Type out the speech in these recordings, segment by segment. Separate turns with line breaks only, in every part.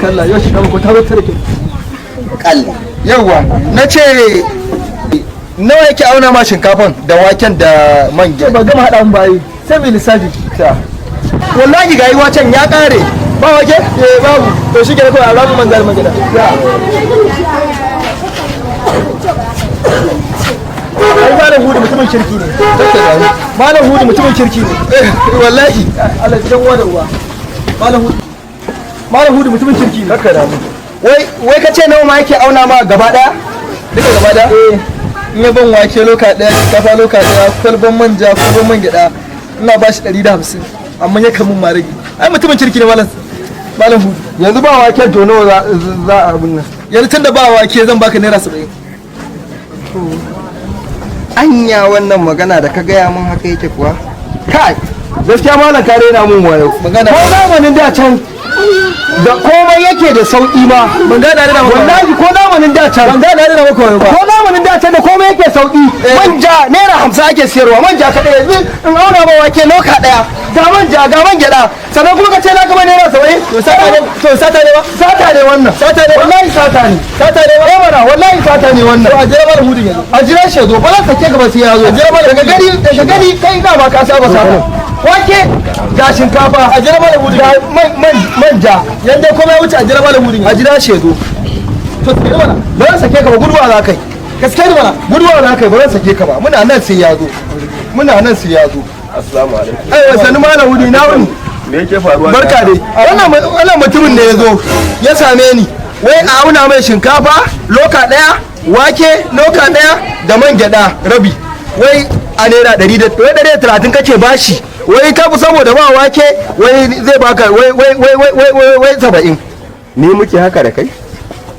Kalla yau shi ko ta zo ta rike.
Kal. Yawwa, na ce nawa yake auna ma shinkafan da waken da man gyaɗa?
Ba gama haɗa mun bayi sai mai lissafi.
Ta. Wallahi ga yi waken ya ƙare.
Ba wake? Eh, babu. To shi ke kawai a ramu manja da man gyaɗa. Ai Malam Hudu mutumin kirki ne. Malam Hudu mutumin kirki ne.
Wallahi.
Allah ji uwa da uwa. Malam Hudu, Malam Hudu mutumin kirki ne.
Haka da mu. Wai ka ce nawa ma yake auna ma gaba daya?
Duka gaba daya? Eh. In ya ban wake loka daya, shinkafa loka daya, kwalban manja, kwalban man gyada, ina ba shi 150, amma ya kamun ma rage. Ai mutumin kirki ne Malam Hudu.
Yanzu ba waken, to nawa za a abin nan?
Yanzu tunda ba wake, zan baka naira 70.
Anya wannan magana da ka gaya mun haka yake kuwa? Kai, gaskiya malam ka rena mun wayo.
Magana-
Ko zamanin da can da komai yake da sauki ma.
Ban ga da maka.
Wallahi ko zamanin da can.
Ban ga da maka wayo ba.
Ko zamanin da can da komai yake sauki. Manja naira 50 ake siyarwa, manja kaɗai. Yanzu in auna ma wake loka ɗaya, ga manja, ga man gyaɗa, sannan kuma ka ce na gaba naira 70.
To sata ne, to sata ne ba?
Sata ne wannan.
Sata ne ba?
Wallahi sata ne.
Sata ne ba?
Eh mana, wallahi sata ne wannan.
To a jira Malam Hudu yanzu.
A jira shi ya zo, ba zan sake ka ba sai ya zo.
A jira Malam.
Daga gani kai da ma ka saba sata. Wake ga shinkafa.
A jira Malam Hudu.
Ga man man manja.
Yanda komai ya wuce, a jira Malam Hudu.
A jira shi ya zo.
To tsere mana.
Ba zan sake ka ba, guduwa za kai.
Gaskiya ne mana.
Guduwa za kai, ba zan sake ka ba. Muna nan sai ya zo, muna nan sai ya zo.
Assalamu alaikum.
Ai wasanni Malam Hudu, na wuni?
Me yake faruwa?
Barka dai. Wannan mutumin ne ya zo ya same ni, wai a auna mai shinkafa loka daya, wake loka daya da man gyada rabi, wai a naira ɗari da wai 130 kake bashi, wai ka fi saboda ba wake, wai zai baka wai 70.
Ni muke haka da kai?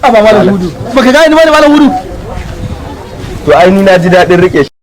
Aba Malam Hudu. Baka gane ni bane, Malam Hudu?
To ai ni na ji daɗin rike.